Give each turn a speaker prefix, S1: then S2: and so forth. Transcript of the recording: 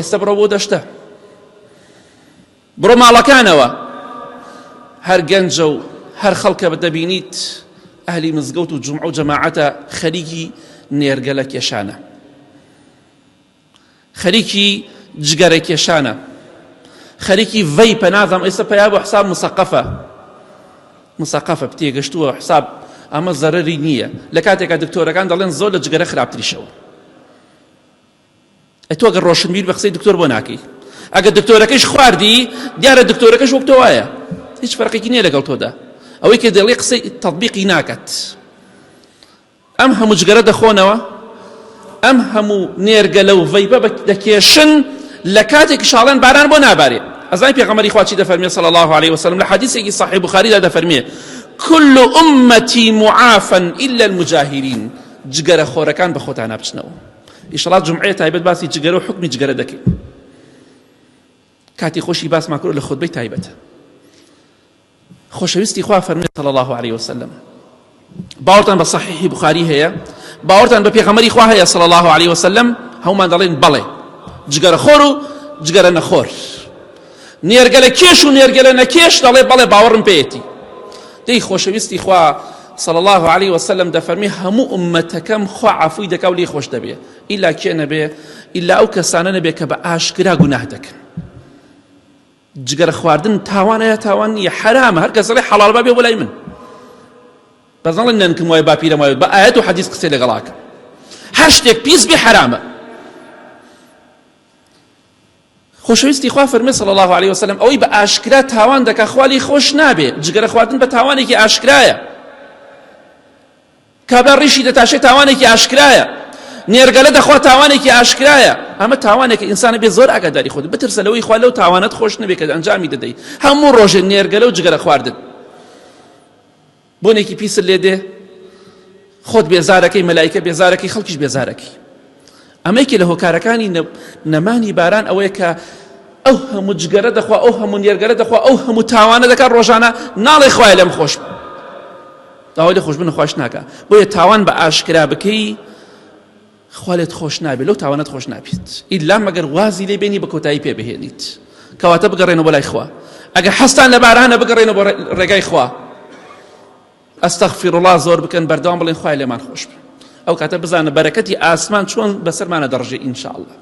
S1: ئێستا بڕۆ بۆ دەشتە بڕۆ ماڵەکانەوە هەر گەنجە و هەر خەڵکە دەبینیت ئەهلی مزگەوت و جومعە و جەماعەتە خەریکی نێرگەلە کێشانە خەریکی جگەرە کێشانە خەریکی ڤەیپە نازانم ئێستا پەیا بۆ حساب مسەقەفە مسەقەفە تێگەشتووە حساب ئەمە زەرەری نییە لە کاتێکا دکتۆرەکان دەڵێن زۆر لە جگەرە خراپتریشەوە ئەی تۆ گەر ڕۆشنبیر بە قسەی دکتۆر بۆ ناکەی ئەگەر دکتۆرەکەش خواردی دیارە دکتۆرەکەش وەک تۆ وایە هیچ فەرقێکی نییە لەگەڵ تۆدا ئەوەی کە دەڵێ قسەی تەطبیقی ناکات ئەم هەموو جگەرە دەخۆنەوە ئەم هەموو نێرگەلە و ڤەیبە دەکێشن لە کاتێک شاڵێن باران بۆ نابارێ ئەزای پێغەمبەری خوا چی دەفەرمێ صلی الله عليه وسلم لە حەدیثێکی صحیح بخاریدا دەفەرمێ كل أمتي معافا إلا المجاهرين جگەرە خۆرەکان بە خۆتانە بچنەوە ئیشەڵا جومعەیە تایبەت باسی جگەرە و حوکمی جگەرە دەکەین کاتی خۆشی باسمان کرد لە خودبەی تایبەتە خۆشەویستی خوا فەرمی صلی الله عليه وسلم باوەڕتان بە صحیحی بخاری هەیە باوەڕتان بە پێغەمبەری خوا هەیە صلی الله عليه وسلم هەمومان دەڵێن بەڵێ جگەرە خۆر و جگەرە نەخۆر نێرگەلە کێش و نێرگەلە نەکێش دەڵێ بەڵێ باوەڕم پێیەتی. دەی خۆشەویستی خوا صلی اللە علیه وسلم دەفەرمی هەموو ئوممەتەکەم خوا عەفوی دەکا و لێی خۆش دەبێ ئیلا کێ نەبێ ئیلا ئەو کەسانە نەبێ کە بە ئاشکرا گوناه دەکەن. جگەرە خواردن تاوانە یا تاوان نییە حەرامە هەر کەس دەڵێ حەڵاڵ با بێ بۆ لای من بەس نەڵێن نەنکم وایە باپیرەم وایە بە ئایەت و حەدیث قسەی لەگەڵاکەم هەر شتێک پیس بێ حەرامە. خۆشەویستی خوا فەرمی صلی الله علیه وسلم ئەوەی بە ئاشکرا تاوان دەکا خوا لێی خۆش نابێ جگەرە خواردن بە تاوانێکی ئاشکرایە کابرا ڕیشی دەتاشێ تاوانێکی ئاشکرایە نێرگەلە دەخوا تاوانێکی ئاشکرایە ئەمە تاوانێکە ئینسانە بێ زۆر ئاگاداری خۆت بترسە لەوەی خوا لەو تاوانەت خۆش نەبێ کە ئەنجامی دەدەی هەموو ڕۆژێ نێرگەلە و جگەرە خواردن بۆنێکی پیست لێ دێ خۆت بێزارەکەی مەلایکە بێزارەکەی خەڵکیش بێزارەکەی ئەمە یەکێ لە هۆکارەکانی نەمانی باران ئەوەیە کە ئەو هەموو جگەرە دەخوا ئەو هەموو نێرگەرە دەخوا ئەو هەموو تاوانە دەکات ڕۆژانە ناڵێ خوای لەم خۆش داوای لە خۆشبن خۆش ناکە بۆیە تاوان بە ئاشکرا بکەی خوا لێت خۆش نابێت لەو تاوانەت خۆش نابێت ئیلا مەگەر وازی لێ بێنی بە کۆتایی پێ بهێنیت کەواتە بگەڕێنەوە بۆ لای خوا ئەگەر حەستان لە بارانە بگەڕێنەوە بۆ ڕێگای خوا ئەستەغفیر الله زۆر بکەن بەردەوام بڵێن خوای لێمان خۆش بێ ئەو کاتە بزانە بەرەکەتی ئاسمان چۆن بەسەرمانە دەڕژێ ئینشاءاللە.